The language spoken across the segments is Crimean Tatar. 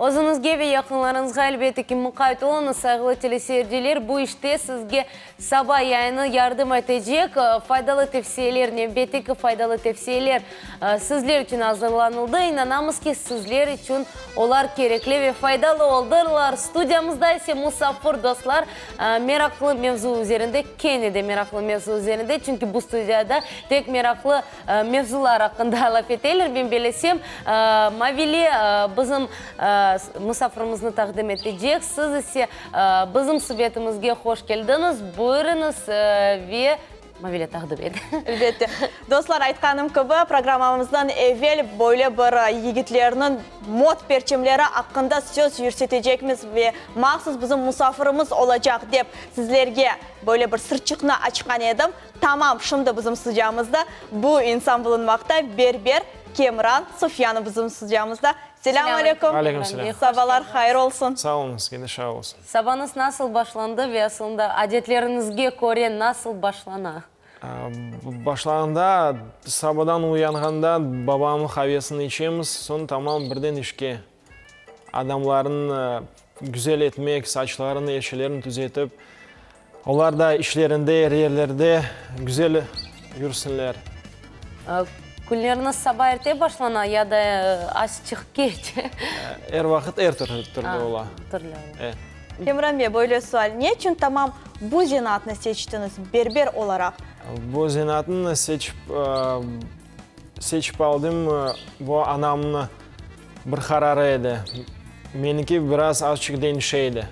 Özüñizge ve yaqınlarıñızğa elbette ki, muqayt oluñız, sayğılı teleseyirciler. Bu işte sizge Saba yayını yardım etecek faydalı tevsiyeler, nevbetteki faydalı tevsiyeler sizler içün azırlanıldı. İnanamız ki, sizler içün olar kerekli ve faydalı oldırlar. Studiyamızda ise musafir dostlar, meraqlı mevzu üzerinde, kene de meraqlı mevzu üzerinde, çünki bu studiyada tek meraqlı Mevzular aqqında laf eteler. Men belesem, Mavile bizim musafirimizni taqdim etecek. Siz ise bizim subetimizge hoş keldiñiz, buyurıñız ve Mavile taqdim et. Elbette. Dostlar, aytqanım kibi, programmamızdan evel böyle bir yigitlerniñ mod perçemleri aqqında söz yürsetecekmiz ve mahsus bizim musafirimiz olacaq dep sizlerge böyle bir sırçıqnı açqan edim. Tamam, şimdi bizim studiyamızda bu insan bulunmaqta, berber Kemran Sufyanov bizim studiyamızda. Selâm aleyküm. Aleyküm selâm. Sabalar hayır olsun. Sağ oluñız, sizge de şa olsun. Sabañız nasıl başlandı ve aslında adetleriñizge köre nasıl başlana? Başlağanda, sabadan uyanğanda babamnıñ qavesini içemiz, soñ tamam birden işke. Adamlarnı güzel etmek, saçlarını, eşelerini tüzetip, olar da işlerinde, er yerlerde güzel yürsinler. Künleriñiz saba erte başlana ya da azçıq keç? Er vaqıt er türlü ola. Türlü ola. E. Kemran bey, böyle sual, ne içün tamam bu zenaatnı seçtiñiz, berber olaraq? Bu zenaatnı seçip, seçip aldım, bu anamnı Bir qararı edi. Meniki biraz azçıq deñişe edi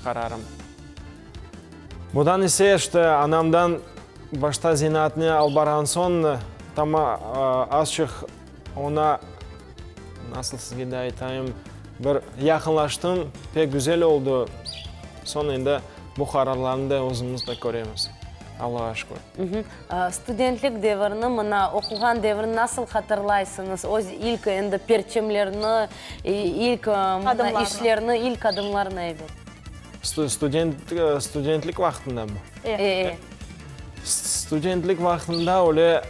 qararım. Budan ise işte anamdan başta zenaatnı alıp barğan soñ tama azçıq ona, nasıl sizge de aytayım, bir yaqınlaştım, pek güzel oldu. Soñ endi bu qararlarnı da özümiz de köremiz. Allağa şükür. Studentlik devirini, mına, oquğan devirni nasıl hatırlaysıñız? Öz ilk endi perçemlerni, ilk mına işlerni, ilk adımlarnı, ebet. Student, studentlik vaqtındamı? E. E. Studentlik vaqtında öyle,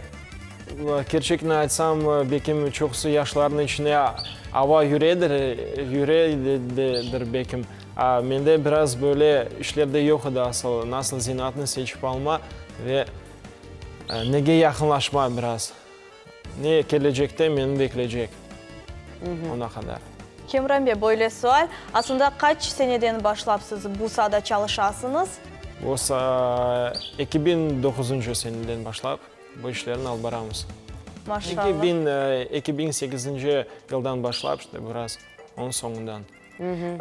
kerçekni aytsam, bekim çoqusı yaşlarnıñ içine ava yüredir, yüredir bekim. Mende biraz böyle işler de yoq edi asıl, nasıl zenaatnı seçip alma ve nege yaqınlaşma biraz, ne kelecekte meni bekleycek, ona qadar. Kemran bey, böyle sual, aslında qaç seneden başlap siz bu saada çalışasıñız? Bu saa 2009-ncı seneden başlap bu işlerni alıp baramız. Maşallah. 2008-nci yıldan başlap, işte biraz, onıñ soñundan.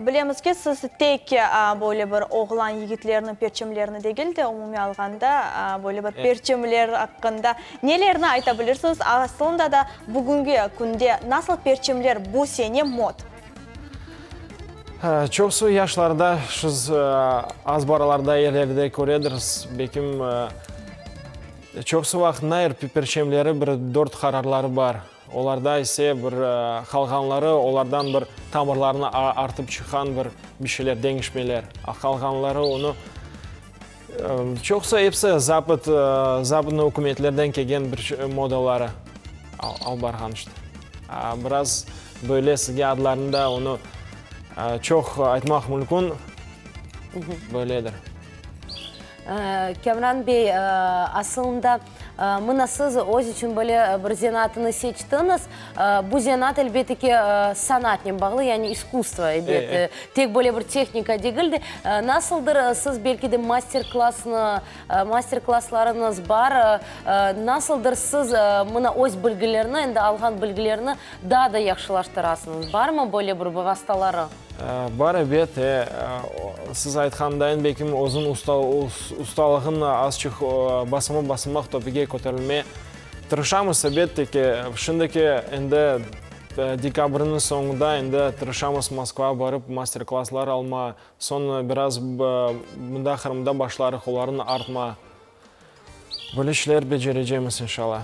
Bilemiz ki, siz tek böyle bir oğlan yigitlerniñ perçemlerini degil de, umumiy alğanda böyle bir perçemler aqqında nelerni ayta bilirsiñiz? Aslında da bugüngi künde nasıl perçemler bu sene mod? Çoqusı yaşlarda şu azbaralarda, yerlerde köredirsiz, belkim, çoqusı vaqıt er perçemleri bir dört qararları bar. Olarda ise bir qalğanları, olardan bir tamırlarını artıp çıqqan bir bir şeyler, deñişmeler. A qalğanları onı çoqusı episi zapad, zapadnıy ükümetlerden kelgen bir modaları alıp barğan işte. Biraz böyle sizge adlarını da onı çoq aytmaq mümkün, böyledir. Kâmran bey, asılında, mına siz öz içün böyle bir zenaatını seçtiñiz. Bu zenaat, elbette ki, sanatnen bağlı, yani iskusstvo, elbette, tek böyle bir tehnika degil de. Nasıldır, siz belki de master-klassnı, master-klasslarıñız bar, nasıldır siz mına öz bilgilerni, endi alğan bilgilerni daa da yahşılaştırasıñız? Barmı böyle bir vastaları? Bar, ebet. Siz aytqandayın, belkim özüñ ustalığın azçıq basama-basamaq töpege köterilmeye tırışamız, elbette ki. Şimdiki endi dekabrniñ soñunda endi tırışamız Moskvağa barıp master-klasslar alma, soñ biraz mında Qırımda başlarıq olarnı artma. Böyle işler becerecemiz, inşallah.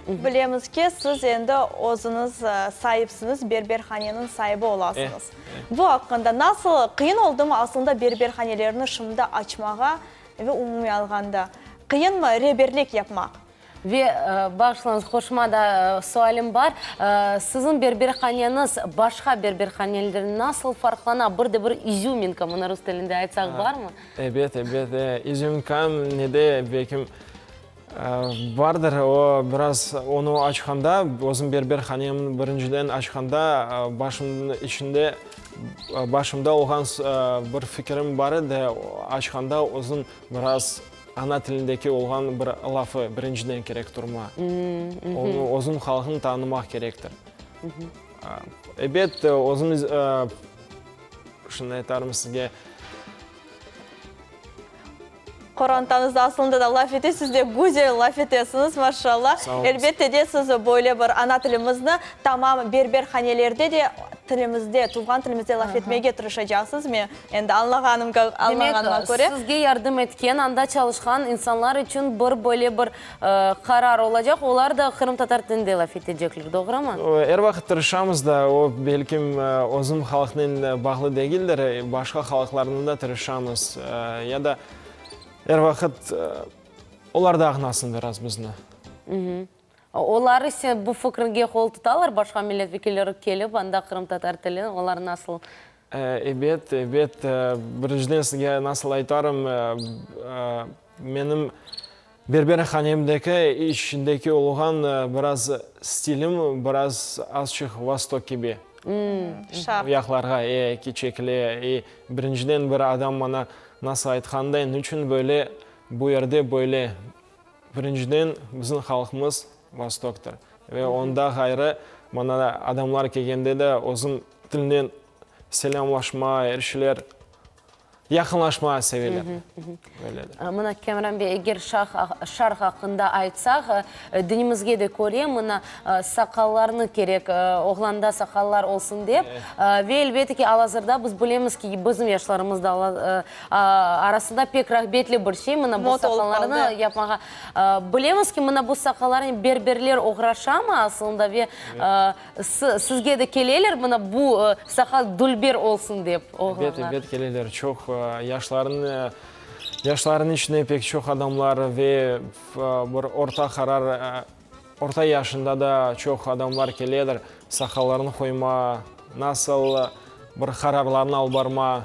Bilemiz ki, siz endi özüñiz saipsiñiz, berberhaneniñ saibi olasıñız. Bu aqqında nasıl, qıyın oldumı aslında berberhanelerni şimdi açmağa ve umumiy alğanda, qıyınmı reberlik yapmaq? Ve, bağışlañız, qoşma da sualim bar. Siziñ berberhaneñiz başqa berberhanelerden nasıl farqlana? Bir de bir izüminka, mına rus tilinde aytsaq, barmı? Ebet, ebet. İzüminkam nede, belkim, bardır. O, biraz onı açqanda, özüm berberhanemni birinciden açqanda, başımnıñ içinde, başımda olğan bir fikirim bar edi, açqanda özüm biraz Ana tilindeki olğan bir lafı birinciden kerek turma. Onı özüñ halqıñ tanımaq kerektir. Ebet, özümiz, şunı aytarım sizge. Qorantañızda aslında da laf etesiz de, güzel laf etesiñiz, maşallah. Sağ oluñız. Elbette de, siz böyle bir ana tilimizni tamam berberhanelerde de tilimizde, tuvğan tilimizde laf etmege tırışacaqsız. Men Endi añlağanımğa Demek, köre. sizge yardım etken, anda çalışqan insanlar içün bir böyle bir qarar olacaq, olar da qırımtatar tilinde laf etecekler, doğrumı? Er vaqıt tırışamız da, o, belkim, özüm halqnen bağlı degildir, başqa halqlarnı da tırışamız. Ya da er vaqıt olar da añlasın biraz bizni. Olar ise bu fikirge qol tutalar, başqa millet vekilleri kelip anda qırımtatar tilini, olar nasıl? Ebet, ebet. Birinciden sizge nasıl aytarım, menim berberhanemdeki içindeki olğan biraz stilim biraz azçıq vostok kibi. Şarq. Yaqlarğa, e, keçekle. E, birinciden bir adam maña nasıl aytqanda, niçün böyle bu yerde böyle Birinciden, bizim halqımız Vostoktır. Ve onda ğayrı, mana adamlar kelgende de özüm tilnen selâmlaşma, er şeyler, yaqınlaşma seveler. Böyledir. Mına, Kemran bey, eger şarq aqqında aytsaq, dinimizge de köre, mına, saqallarnı kerek, oğlanda saqallar olsun dep. Ve, elbette ki, al-azırda biz bilemiz ki, bizim yaşlarımız da Arasında pek rağbetli bir şey, mına bu saqallarnı yapmağa. Bilemiz ki, mına bu saqallarnen berberler oğraşamı aslında ve sizge de keleler mına bu saqal dülber olsun dep oğlanlar? Ebet, ebet keleler. Çoq yaşların, yaşların içinde pek çoq adamlar ve bir orta qarar, orta yaşında da çoq adamlar keledir. Saqallarını qoyma, nasıl bir qararlarnı alıp barma.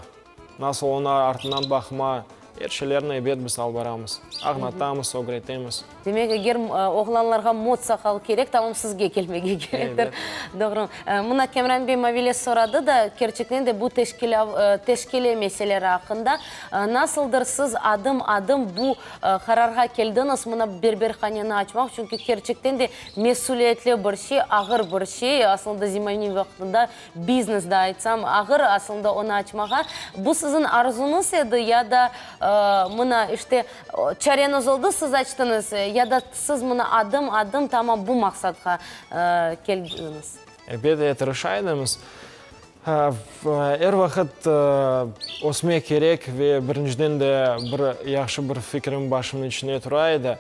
Nasıl onı artından baqma, er şeylerni ebet biz alıp baramız. Añlatamız, ögretemiz. Demek, eger oğlanlarğa mot saqal kerek, tamam sizge kelmege kerektir. Doğru. Mına Kemran bey Mavile soradı da, kerçekten de bu teşkile meseleleri aqqında. Nasıldır siz adım-adım bu qararğa keldiñiz, mına berberhaneni açmaq, çünki kerçekten de mesüliyetli bir şey, ağır bir şey, aslında zemaneviy vaqtında Biznes da aytsam, ağır aslında onı açmağa. Bu siziñ arzuñız edi ya da mına, işte, çareñiz oldı, siz açtıñız, ya da siz mına adım-adım tamam bu maqsatqa keldiñiz? Ebet, tırışa edimiz. Er vaqıt ösmek kerek ve birinciden de bir yahşı bir fikrim başımnıñ içinde tura edi,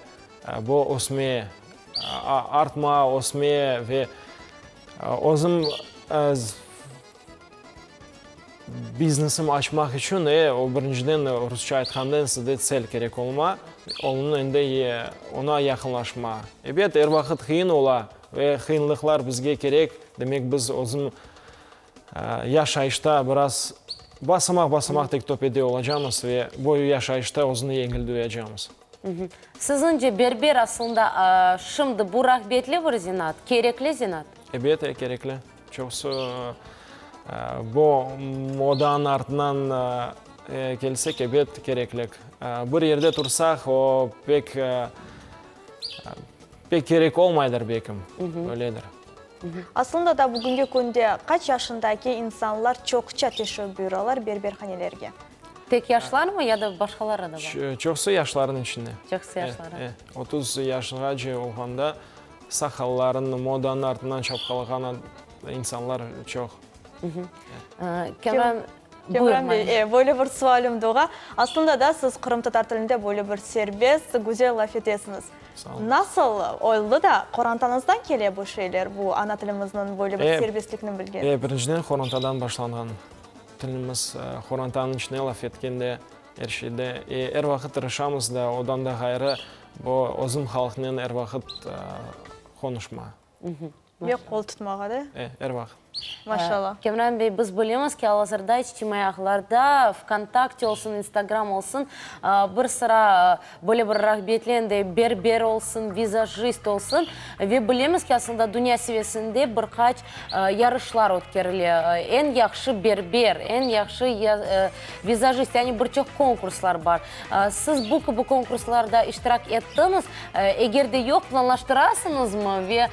bu ösme, artma, ösme ve Özüm biznesim açmaq içün, e, o birinciden, rusça aytqanda, sizde tsel kerek olma, onıñ endi oña yaqınlaşma. Ebet, er vaqıt qıyın ola ve qıyınlıqlar bizge kerek, demek biz özüm yaşayışta biraz basamaq-basamaq tek töpede olacamız ve bu yaşayışta özüni yengil duyacamız. Siziñce, berber aslında şimdi bu rağbetli bir zenaat, kerekli zenaat? Ebet, kerekli. Çoqusı bu modanıñ artından kelsek, ebet, kereklik. Bir yerde tursaq, o pek, pek kerek olmaydır belkim, öyledir. Aslında da bugünki künde qaç yaşındaki insanlar çoqça teşrif buyuralar berberhanelerge? Tek yaşlarmı ya da başqaları da bar? Çoqusı yaşlarnıñ içinde. Çoqusı yaşları. E, e, 30 yaşğace olğanda saqallarını, modanıñ artından çapqalağan insanlar çoq. Kemran, buyur, Kemran bey, e, böyle bir sualim doğa. Aslında da siz qırımtatar tilinde böyle bir serbest, güzel laf etesiñiz. Sağ oluñız. Nasıl oldı da qorantañızdan kele bu şeyler, bu ana tilimizniñ böyle bir serbestlikni bilgen? E, birinciden qorantadan başlanğan. Tilimiz qorantanıñ içinde laf etkende, er şeyde. E, er vaqıt tırışamız da, odan da ğayrı. Bu özüm halqnen er vaqıt qonuşma. Ve qol tutmağa da? E, er vaqıt. Maşallah. Kemran bey, biz bilemiz ki, al-azırda içtimaiy ağlarda, VKontakte olsun, Instagram olsun, bir sıra böyle bir rağbetlendi, berber olsun, vizajist olsun. Ve bilemiz ki, aslında dünya seviyesinde bir qaç yarışlar ötkerile. Eñ yahşı berber, eñ yahşı vizajist, yani bir çoq konkurslar bar. Siz bu kibi konkurslarda iştirak ettiñiz? Eger de yoq, planlaştırasıñızmı? Ve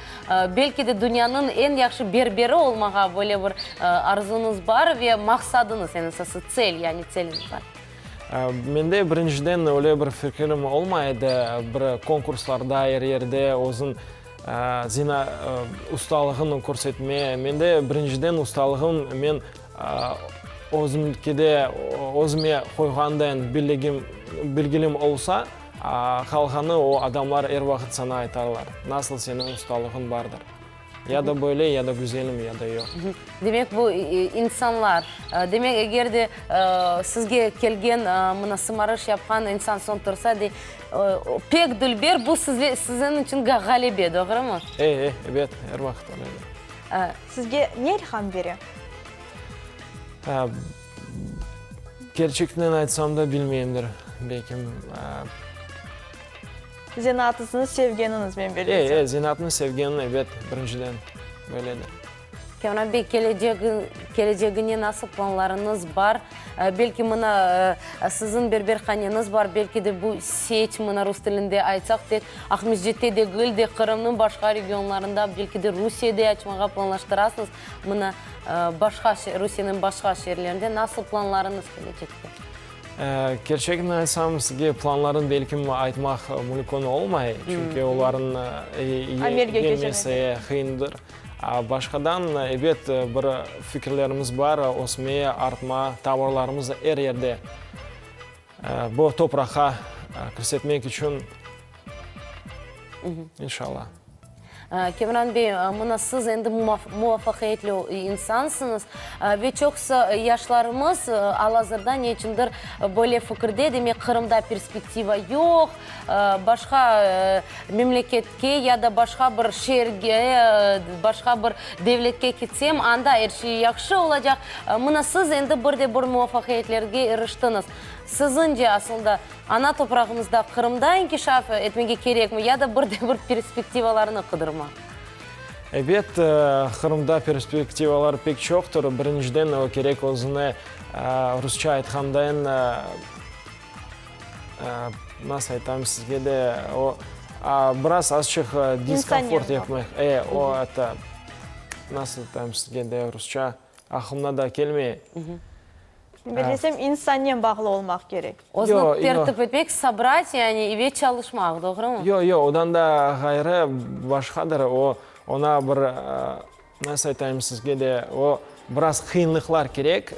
belki de dünyanıñ eñ yahşı berberi olmağa böyle bir arzuñız bar ve maqsadıñız, eñ esası tsel, yani tseliñiz bar? Mende birinciden öyle bir fikirim olmay edi, bir konkurslarda, er yerde özüñ zina ustalığını körsetme. Mende birinciden ustalığım men özümkide, özüme qoyğandan bilgim, bilgilim olsa, qalğanı o adamlar er vaqıt saña aytarlar, nasıl seniñ ustalığıñ bardır. Ya da böyle, ya da güzelim, ya da yoq. Demek, bu insanlar, demek, eger de sizge kelgen, mına, sımarış yapqan insan soñ tursa, dey, pek dülber, bu siziñ içün ğalebe, doğrumı? E, e, ebet, er vaqıt öyledir. Sizge ne ilham bere? Kerçekten aytsam da, bilmeyimdir, belkim. Zenaatısını sevgeniñiz, men belesem. E, e, zenaatını sevgenim, ebet, birinciden, böyledir. Kemran bey, kelecegine nasıl planlarıñız bar? Belki mına siziñ berberhaneñiz bar, belki de bu set, mına rus tilinde aytsaq, tek Aqmescitte degil de, Qırımnıñ başqa regionlarında, belki de Rusiyede açmağa planlaştırasıñız. Mına başqa, Rusiyeniñ başqa şeerlerinde nasıl planlarıñız kelecekte? Kerçegini aytsam, sizge planların belkim aytmaq mümkün olmay, çünki olarnıñ gelmesi qıyındır. Başqadan, ebet, bir fikirlerimiz bar, ösmeye, artma, tavrlarımız er yerde bu topraqqa kirsetmek içün, inşallah. Kemran bey, mına siz endi muvafaqiyetli insansıñız ve çoqusı yaşlarımız al-azırda ne içündir böyle fikirde, demek, Qırımda perspektiva yoq, başqa memleketke ya da başqa bir şeerge, başqa bir devletke ketsem, anda er şey yahşı olacaq. Mına siz endi bir de bir muvafaqiyetlerge iriştiñiz. Siziñce, asılda, Ana toprağımızda, Qırımda inkişaf etmege kerekmi ya da bir de bir perspektivalarnı qıdırmaq? Ebet, Qırımda perspektivalar pek çoqtır. Birinciden, o kerek özüne, rusça aytqandaen, nasıl aytam sizge de, o, biraz azçıq diskomfort etmek. E, o, eto, nasıl aytam sizge de rusça, aqlımna da kelmey. Bilesem, insannen bağlı olmaq kerek. Özüni tertip etmek, sobrat, yani, ve çalışmaq, doğrumı? Yoq, yoq, odan da ğayrı, başqadır. O, oña bir, nasıl aytayım sizge de, o, biraz qıyınlıqlar kerek,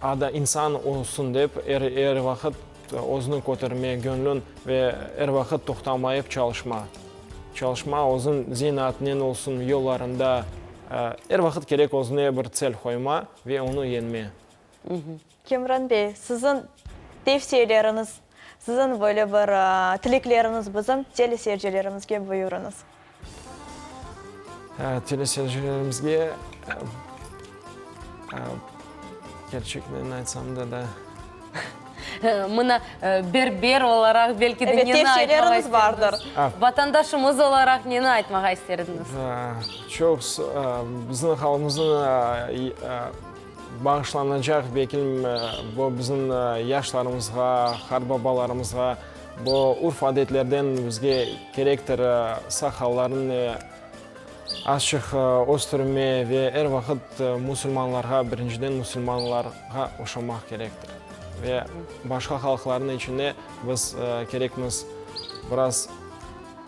ada insan olsun dep, er, er vaqıt özüni köterme, göñlün ve er vaqıt toqtamayıp çalışma. Çalışma, özüñ zenaatnen olsun, yollarında, er vaqıt kerek özüne bir tsel qoyma. Ve onı yeñme. Kemran bey, siziñ tevsiyeleriñiz, siziñ böyle bir tilekleriñiz bizim teleseyircilerimizge buyurıñız. Teleseyircilerimizge, kerçekten aytsam da da. Mına, berber olaraq belki de neni aytmağa isterdiñiz? Vatandaşımız olaraq neni aytmağa isterdiñiz? Çoq bizim halqımıznıñ bağışlanacaq, belki bu bizim yaşlarımızğa, qartbabalarımızğa bu urf-adetlerden bizge kerektir saqallarını azçıq östürme ve er vaqıt musulmanlarğa, birinciden musulmanlarğa oşamaq kerektir. Ve başqa halqlarnıñ içinde biz kerekmiz biraz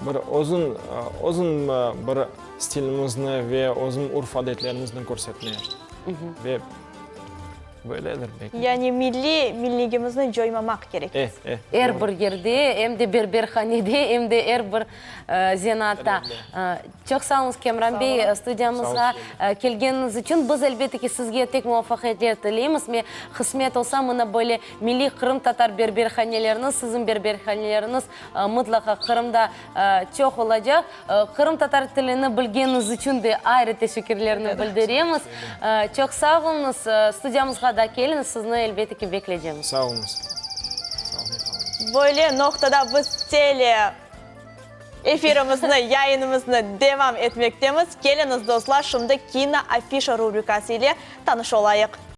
bir özün, özün bir stilimizni ve özün urf-adetlerimizni körsetme. Ve. Böyledir belki. Yani milliy milligimizni coymamaq kerek. Eh, eh. Er bir yerde, em de berberhanede, em de er bir zenaatta. Çoq sağ oluñız, Kemran bey, studiyamızğa kelgeniñiz içün. Biz, elbette ki, sizge tek muvafaqiyetler tileymiz. Me, qısmet olsa, mına böyle milliy qırımtatar berberhaneleriniñ, siziñ berberhaneleriñiz mıtlaqa Qırımda çoq olacaq. Qırımtatar tilini bilgeniñiz içün de ayrı teşekkürlerni bildiremiz. Çoq sağ oluñız. Studiyamızğa da keliñiz, sizni, elbette ki, bekleycemiz. Sağ oluñız. Sağ oluñ. Böyle noqtada biz tele efirimizni, yayınımıznı devam etmektemiz. Keliñiz, dostlar, şimdi Kinoafişa rubrikası ile tanış olayıq.